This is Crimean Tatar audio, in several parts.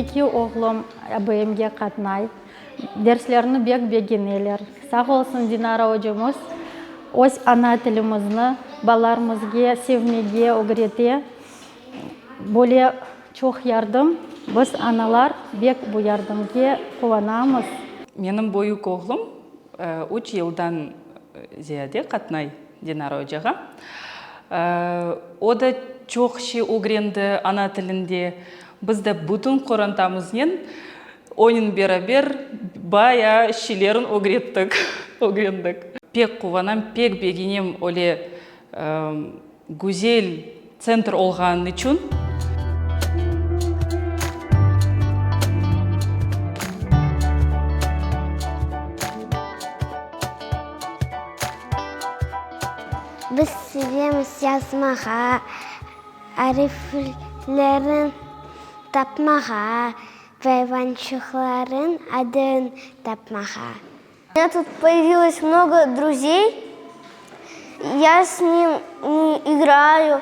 Eki oğlum ABMge qatnay. Derslerini bek begeneler. Sağ olsun Dinara ocamız, öz ana tilimizni balalarımızge sevmege ögrete. Böyle çoq yardım, biz analar bek bu yardımge quvanamız. Menim böyük oğlum üç yıldan ziyade qatnay Dinara ocağa. O da çoq şey ögrendi ana tilinde. Biz de bütün qorantamıznen onen beraber bayağı şeylerin ögrettik, ögrendik. Pek quvanam, pek begenem öyle güzel tsentr olğanı içün. Biz sevemiz yazmağa, ariflerin tapmağa, ayvançıqların adın tapmağa. У меня тут появилось много друзей, я с ними играю,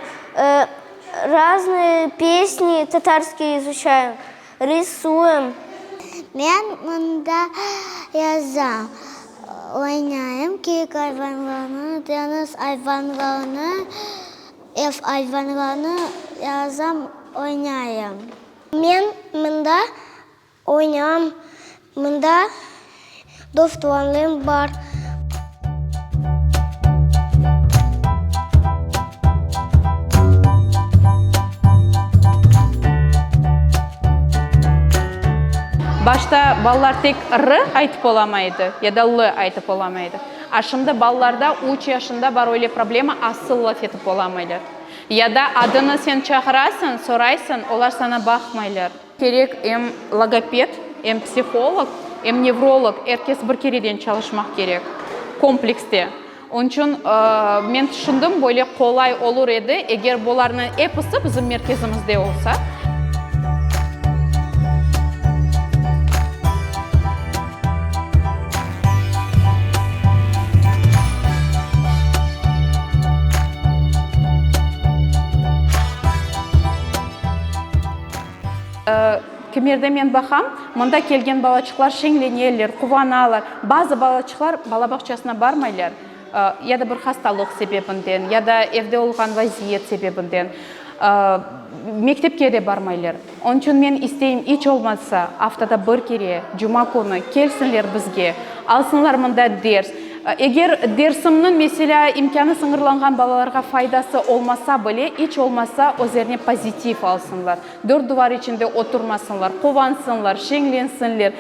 разные песни татарские изучаем, рисуем. Men mında yazam, oynayım, kiyik ayvanlarnı, deñiz ayvanlarını, ev ayvanlarını yazam, oynayım. Men mında Oynam, mında dostlarım bar. Başta balalar tek r aytıp olamay edi ya da l aytıp olamay edi. A şimdi balalarda üç yaşında bar öyle problema, asıl laf etip olamaylar. Ya da adını sen çağırasıñ, soraysıñ, olar saña baqmaylar. Kerek em logoped, em psiholog, em nevrolog, er kes bir kereden çalışmaq kerek, komplekste. Onıñ içün men tüşündim, böyle qolay olur edi, eger bularnıñ episi bizim merkezimizde olsa. Kimerde men baqam, mında kelgen balaçıqlar şeñleneler, quvanalar. Bazı balaçıqlar bala bağçasına barmaylar, ya da bir hastalıq sebebinden, ya da evde olğan vaziyet sebebinden, mektepke de barmaylar. Onıñ içün men isteyim, iç olmazsa, aftada bir kere, cuma künü kelsinler bizge, alsınlar mında ders. Eger dersimniñ, meselâ, imkânı sıñırlanğan balalarğa faydası olmasa bile, iç olmazsa özlerine pozitiv alsınlar. Dört duvar içinde oturmasınlar, quvansınlar, şeñlensinler,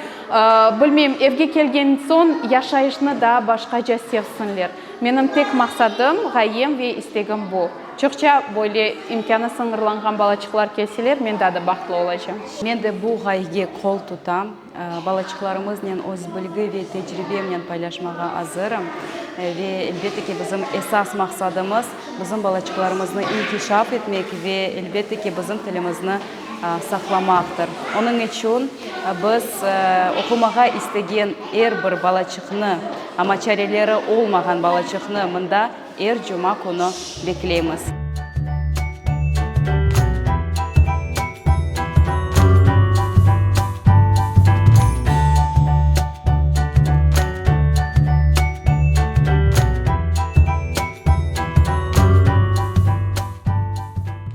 bilmeyim, evge kelgen soñ yaşayışnı daa başqaca sevsinler. Menim tek maqsadım, ğayem ve istegim bu. Çoqça böyle imkânı sıñırlanğan balaçıqlar kelseler, men daa da bahtlı olacam. Men de bu ğayege qol tutam. Balaçıqlarımıznen öz bilgi ve tecribemnen paylaşmağa azırım. Ve, elbette ki, bizim esas maqsadımız, bizim balaçıqlarımıznı inkişaf etmek ve, elbette ki, bizim tilimizni saqlamaqtır. Onıñ içün biz oqumağa istegen er bir balaçıqnı, amma çareleri olmağan balaçıqnı mında er cuma künü bekleymiz.